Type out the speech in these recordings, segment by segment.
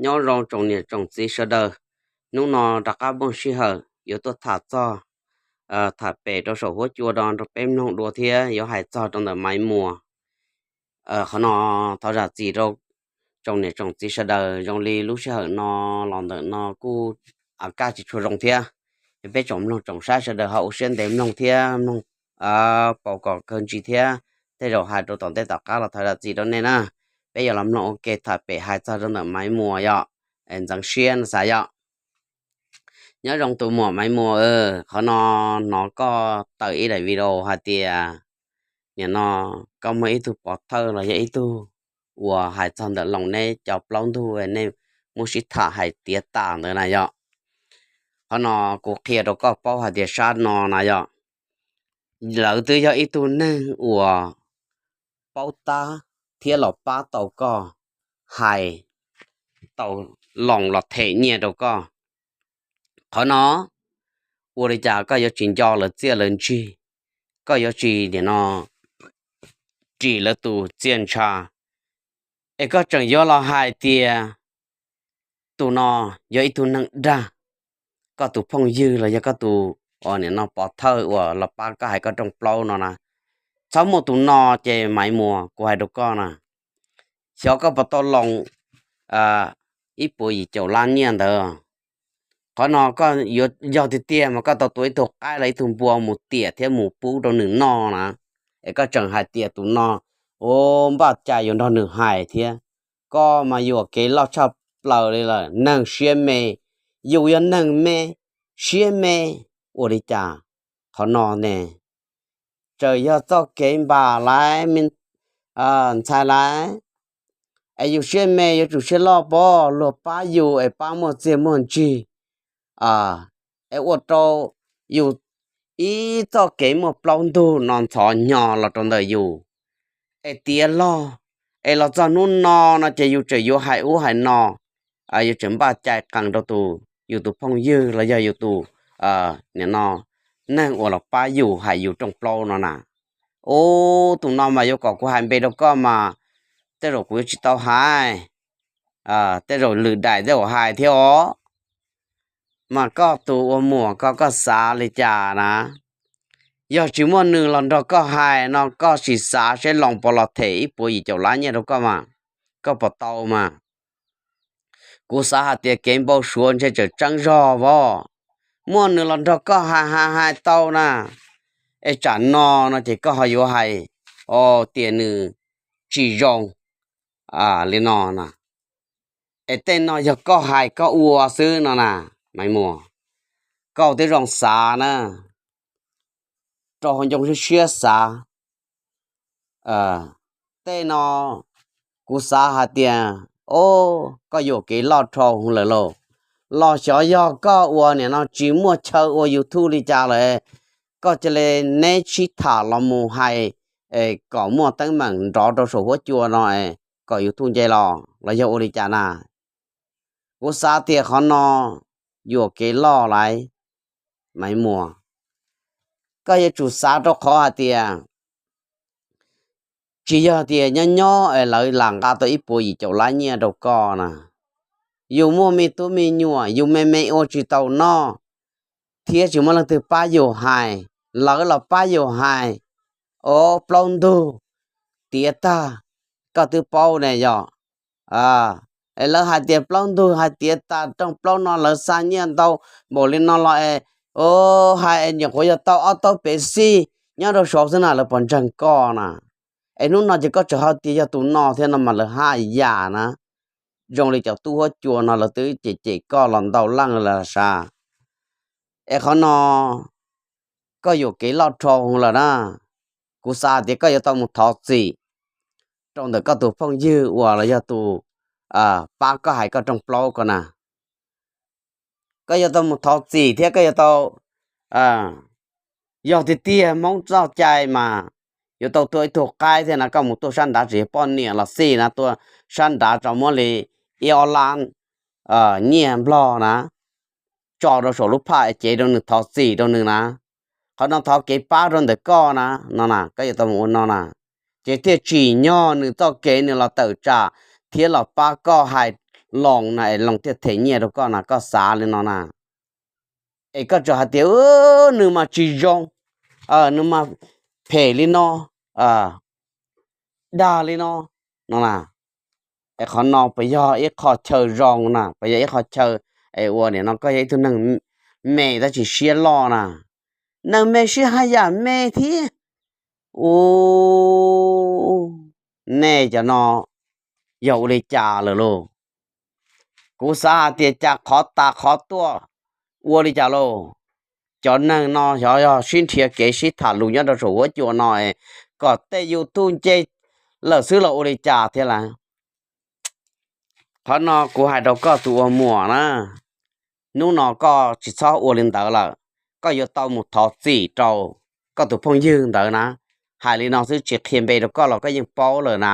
Nyob zoo tsoom niam tsoom txiv sawv daws, hnub no rov qab muaj sij hawm yuav tuaj tham txog, tham pem rau saum huab cua no rau peb mloog dua thiab yuav hais txog rau ntawm Maiv Muas. Qhov no thov zam txim rau tsoom niam tsoom txiv sawv daws, zoo li lub sij hawm no los ntawm no kuj a kaj tsis tshua zoo thiab. Peb tsoom mloog tsoom saib sawv daws ho ua siab ntev mloog thiab mloog pauv kom kawg ntsis thiab. Tej zaum hais rau tom ntej tom qab los thov zam txim rau nej na. Peb yuav los mloog ua ke tham pem hais txog rau ntawm Maiv Muas yom. Ntxeev siab no xav yom. Nyob zoo tus muam Maiv Muas, qhov no hnov koj tawm ib daim video hais tias nim no koj muaj ib tug pov thawj los yog ib tug uas hais txog ntawm Loos neb cov plaub ntug nej muab sib tham hais tiav tas ntawd na yom. Qhov no kuv qhia rau koj paub hais tias sab no na yom, lawv twb yog ib tug neeg uas paub tab thiab los pab tau koj hais tau Loos los them nyiaj rau koj. Qhov no ua li cas koj yuav tsis nco lawv txiaj lawv ntsig, koj yuav tsis nim no ris lawv tus txiaj ntsha, es koj tseem yuav los hais tias tus no yog ib tug neeg dag, koj tus phooj ywg los yog koj tus nim no pov thawj uas los pab koj hais koj rooj plaub no na. Txhob muaj tus no ces Maiv Muas, kuv hais rau koj na, xyov koj puas tau Loos ib puas yim caum lab nyiaj ntawd. Qhov no koj yuav yog tiag tiag mas koj tau tua ib tug qaib los ib tug npua mus tiam thiab mus pub rau nws noj na, es koj tseem hais tias tus no, ua npaj cai yuav nrog nws hais thiab. Koj mas yuam kev loj tshaj plaws li lawm, neeg siab me, yus yog neeg me, siab me, ua li cas? Qhov no ne, txawm yog txoj kev npam lawm, ntxhais lawm, es yus siab me yuav tsum siab loj pob, luag pab yus es pab muaj txiaj muaj ntsig, es ua rau yus ib txoj kev muaj plaub ntug no ntxhov hnyo los rau ntawm yus, es tiav log, es los txog hnub no no ces yus tseem yuav hais ub hais no, yus tseem npaj cai qees rau tus yus tus phooj ywg los yog yus tus nim no neeg uas los pab yus hais yus rooj plaub no na. Ub, tus no mas yuav kom kuv hais npe rau koj mas tej zaum kuv yuav tsis tau hais, tej zaum lwm daim tej zaum hais thiab os. Mas koj tus ua muam ko koj xav li cas na? Yog tsis muaj nws los nrog koj hais no koj sim xav seb Loos puas los them ib puas yim caum lab nyiaj rau koj mas, koj puas tau mas? Kuv xav hais tias kev npau suav ntshe tseem tseeb zog vos. Muaj nws los nrog koj hais hais hais tau na, es tsam no no ces koj ho yuav hais tias nws tsis zoo li no na. Es tej no yog koj hais koj ua xwb no na, Maiv Muas. Koj twb zoo xav na, rau hauv ncoo siab siab xav. Tej no kuv xav hais tias, o, koj yuam kev loj dhau lawm lauj. Los xyov yog koj ua nim no tsis muaj chaw ua YouTube li cas lawm, koj cia li neb sib tham los mus hais kom muaj teeb meem nrov rau saum huab cua no kom YouTube nce los los yog ua li cas na? Kuv xav tias qhov no yuam kev loj lawm, Maiv Muas. Koj yuav tsum xav rau qhov hais tias tsis yog tias nyob nyob es lawv lam nqa tau ib puas yim caum lab nyiaj rau koj na. Yus muaj me tub me nyuam, yus me me ua tsis tau noj, thiab tsis muaj leej twg pab yus hais, lawv los pab yus hais, o, plaub ntug tiav tag, koj twb paub ne yom. Es lawv hais tias plaub ntug hais tiav tas rooj plaub no lawv xa nyiaj ntau npaum li no los es, o, hais nyuam qhuav yog tau ob taub pev xij nyob rau saud xwb na, lawv puas ntseeg koj na? Es hnub no ces koj tseem hais tias yog tus no thiab no mas lawv haj yam na. Zoo li cov tub huab cua no lawv twb cem cem koj los ntau leej lawm sav. Es qhov no koj yuam kev loj dhau lawm na. Kuv xav tias koj yuav tau mus thov txim rau ntawm koj tus phooj ywg uas los yog tus pab koj hais koj rooj plaub ko na. Koj yuav tau mus thov txim thiab koj yuav tau, yog tiag tiag Hmoob txoj cai mas yuav tau tua ib tug qaib thiab na, koj mus tuaj sab nrad tsis yog poj niam los xij na, tuaj sab nrad tso muab li ib ob lab nyiaj nplog na, tso rau saum lub phaj es cev rau nws thov txim rau nws na. Qhov no thov kev pab rau ntawm koj na, no na, koj yuav tau mus ua no na, ces thiaj tsim nyog nws txoj kev nws los tawm tsam thiab los pab koj hais Loos na es Loos thiaj them nyiaj rau koj na, koj xav li no na. Es koj tseem hais tias nws mas tsis zoo, nws mas phem li no, dag li no, no na. Es qhov no puas yog ib qho chaw zoo na, puas yog ib qho chaw es ua nim no koj yog ib tug neeg me tab sis siab loj na? Neeg me sib haj yam me thiab. Ua, nej cov no yog ua li cas lawm lauj? Kuv xav hais tias cas qhov tas qhov tuaj ua li cas lauj? Cov neeg no xyov yog sib nrhiav kev sib tham lus nyob rau saum huab cua no es kom tej YouTube nce lawm xwb los ua li cas thiab lawm? Qhov no kuv hais rau koj tus ua muam na, hnub no koj tsis txhob ua li ntawd lawm. Koj yuav tau mus thov txim rau koj tus phooj ywg ntawd na. Hais li no xwb tsis qhia npe rau koj los koj yeej paub lawm na.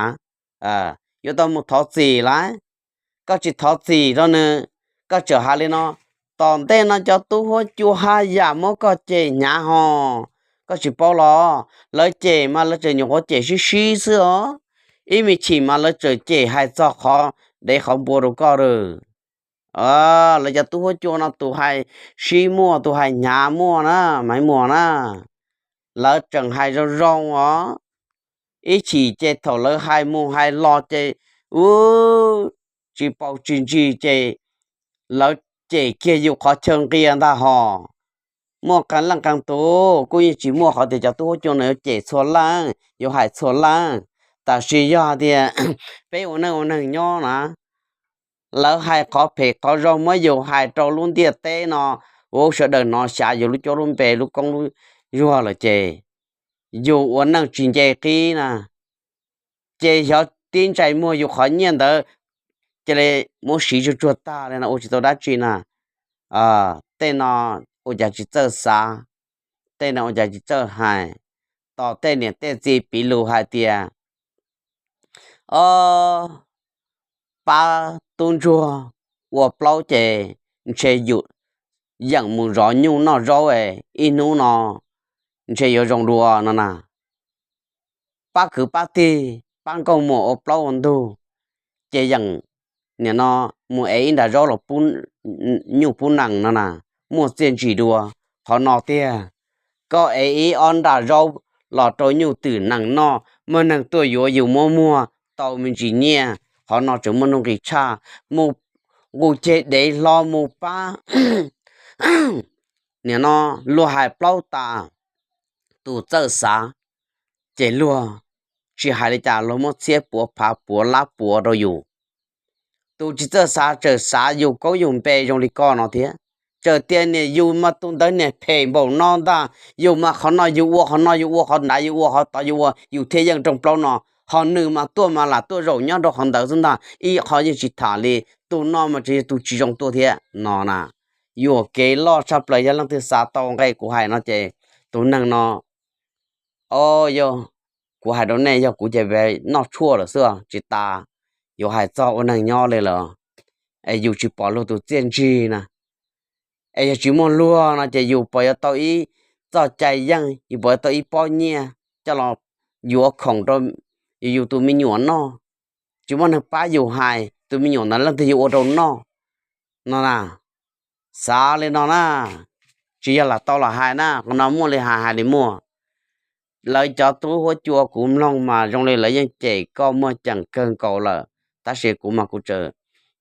Yuav tau mus thov txim lawm. Koj tsis thov txim rau nws, koj tseem hais li no, tom ntej no cov tub huab cua haj yam muab koj cem hnyav ho. Koj tsis paub los lawv cem mas lawv tseem nyuam qhuav cem sib sib xwb os. Ib me chim mas lawv tseem cem hais txog qhov dev qhov npua rau koj lawm. Lawv cov tub huab cua no tus hais sib muaj tus hais hnyav muaj na, Maiv Muas na. Lawv tseem hais zoo zoo os. Ib chim ces thaum lawv hais mus hais los ces ub, tsis paus tsis ntsis ces lawv cem kiag yus qhov chaw nqia ntag hos. Muaj qee leej qee tus kuj yeej tsis muaj qhov tias cov tub huab cua no yuav cem txhua leej yuav hais txhua leej. Tab sis yog hais tias peb ua neej ua neeg nyob na, lawv hais qhov phem qhov zoo muab yus hais rau lub ntiaj teb no, ua sawv daws hnov xyav yus lub cuab lub npe lub koob lub zuag lawm ces yus ua neej tsis nce qib na. Ces xyov tib ntsais muag yus qhov nyiaj ntawd cia li muab siv tsuag tsuag tag li no ua tsis tau dab tsi na. Tej no ua cas tsis txawj xav, tej no ua cas tsis txawj hais. Tos tej niam tej txiv piv lus hais tias, o, pab tub ntsuag ua plaub ces ntshe yus yeem mus zov nyuj noj zaub ib hnub no ntshe yuav zoo dua no na. Pab kwv pab tij pab nkauj muam ua plaub ua ntug ces yeem nim no mus ev ib nram zaub los pub nyuj pub nees no na, muaj txiaj ntsig dua. Qhov no tiag, koj ev ib ob nram zaub los rau nyuj twm nees noj, muaj neeg tuaj yuav yus muab muag tau me ntsis nyiaj, qhov no tseem muaj nuj nqis tshaj. Mus nqus ceg dev hlo mus pab nim no luag hais plaub tas, tus txawj xav ces luag tsis hais li cas luag muab txhiab puav phav puav lab puav rau yus. Tus tsis txawj xav tseem xav yus koob yus npe zoo li koj no thiab, tseem tias niam yus mas tus ntawd niam phem npaum no ntag, yus mas qhov no yus ua qhov no yus ua qhov nrad yus ua qhov tod yus ua yus thiaj yeej rooj plaub no, ho nws mas tuaj mas lam tuaj zaum nyob rau qhov ntawd xwb ntag, ib qho yeej tsis tham li. Tus no mas tseem yog tus tsis zoo tuaj thiab no na. Yuam kev loj tshaj plaws yog leej twg xav tau nqe kuv hais no ces tus neeg no, o, yog kuv hais rau nej yog kuv ces noj tshuaj lawm xwb tsis tas yuav hais txog ua neeg nyob li lawm. Es yus tsis pom luag tus txiaj ntsig na, es yog tsis muaj luag no ces yus puas yuav tau ib txoj cai yeej, yus puas yuav tau ib pob nyiaj coj los yuav khoom rau yus tus me nyuam noj? Tsis muaj neeg pab yus hais tus me nyuam ntawd leej twg yuav ua rau noj no na. Xav li no na, tsis yog lam tau los hais na, qhov no muaj li hais hais li muaj. Lawv cov tub huab cua kuv mloog mas zoo li lawv yeej cem koj muaj ceem kawg nkaus lawm, tab sis kuv mas kuv tseem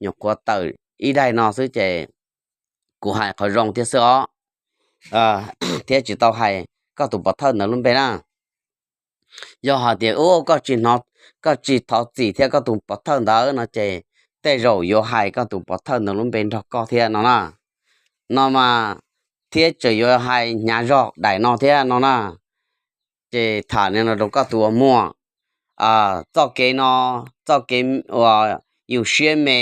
nyuam qhuav tawm ib daim no xwb ces kuv hais qhov zoo thiab xwb os, thiab tsis tau hais koj tus pov thawj ntawd lub npe na. Yog hais tias koj tsis thov txim thiab koj tus pov thawj ntawd no ces tej zaum yuav hais koj tus pov thawj ntawd lub npe nrog koj thiab no na. No mas thiab tseem yuav hais hnyav zog daim no thiab no na. Ces tham li no rau koj tus ua muam, txoj kev no, txoj kev uas yus siab me,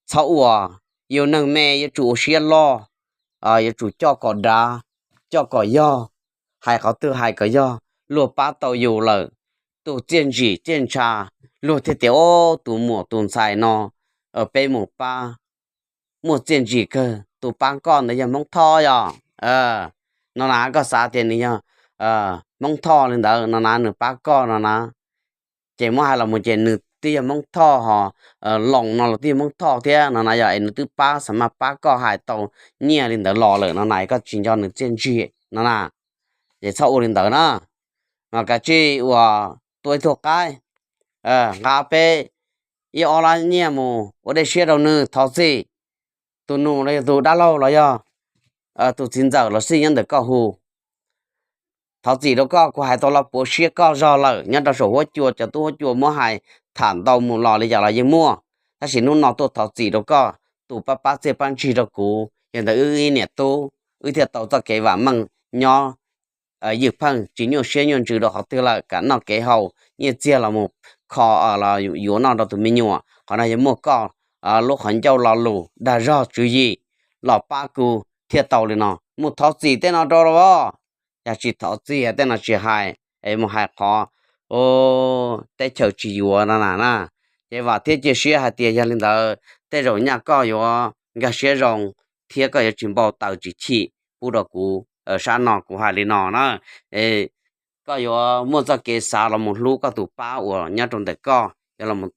txhob ua. Yus neeg me yuav tsum ua siab loj, yuav tsum coj kom dav, coj kom yog, hais qhov twg hais kom yog. Luag pab tau yus lawm, tus txiaj ntsim txiaj ntsha, luag thiaj tias, o, tus muam tus ntxhais no peb mus pab, muaj txiaj ntsim kawg. Tus pab koj ntawd yog Hmoob Thoj yog? No na, koj xav tias nws yog Hmoob Thoj li ntawd no na, nws pab koj no na. Ces muab hais los mus ces nws twb yog Hmoob Thoj ho, Loos no los twb yog Hmoob Thoj thiab no na yog es nws twb pab xa maj pab koj hais tau nyiaj li ntawd los lawm no na, koj tsis nco nws txiaj ntsig no na, ces txhob ua li ntawd na. Mas kav tsij uas tua ib tug qaib, nqa peb ib ob lab nyiaj mus ua dej siab rau nws thov txim. Tus nus los yog tus dab laug los yog tus txiv ntxawm los xij nyob ntawm koj hu thov txim rau koj, kuv hais tau lo puav siab koj zog lawm. Nyob rau saum huab cua cov tub huab cua muab hais tham ntau mus los li cas los yeej muaj, tab sis hnub no tuaj thov txim rau koj, tus pab pab txiaj pab ntsig rau kuv, yog ntawd wb ib niam tub wb thiaj tau txoj kev vam meej nyob ywj pheej, tsis nyuaj siab nyuaj ntsws rau qhov twg lawm, kam noj kev haus nyiaj txiag los mus kho los yuav noj rau tus me nyuam. Qhov no yog muaj koj lub qhov ncauj lo lus dag zog tswv yim los pab kuv thiaj tau li no. Mus thov txim tej no rau los, yog tsis thov txim tej no tsis hais, es mus hais qhov teb chaws tsis yuav no na na. Ces vam thiab cia siab hais tias yog li ntawd tej zaum nyaj koj yuav nkag siab zoo thiab koj yuav tsis npau taws tsis chim pub rau kuv sab no. Kuv hais li no na, koj yuav muaj txoj kev xav los mus hlub koj tus pab uas nyob rau ntawm koj, yuav los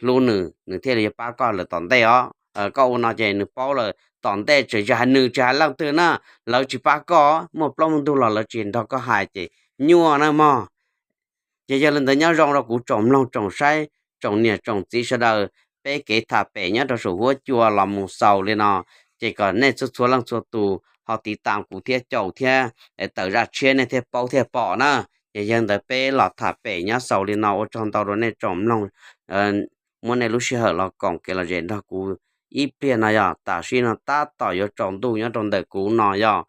hlub nws, nws thiaj li yuav pab koj lawm tom ntej os. Koj ua no ces nws paub lawm tom ntej, tseem tsis hais nws tsis hais leej twg na, lawv tsis pab koj, muaj plaub muaj ntug los lawv tsis nrog koj hais ces nyuaj na mog. Ces yog li ntawd nyob zoo rau kuv tsoom mloog tsoom saib, tsoom niam tsoom txiv sawv daws, peb kev tham pem nyob rau saum huab cua los mus xaus li no, ces kom nej txhua txhua leej txhua tus ho tiv tas kuv thiab caum thiab tawm zaj tshiab nej thiaj paub thiaj pom na. Ces yog li ntawd peb los tham pem nyob xaus li no, ua tsaug ntau rau nej tsoom mloog muab nej lub sij hawm los koom kev lom zem nrog kuv ib pliag no yog tam sim no tab tom yuav tsaus ntuj nyob rau ntawm kuv no yog.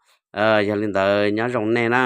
Yog li ntawd nyob zoo nej na.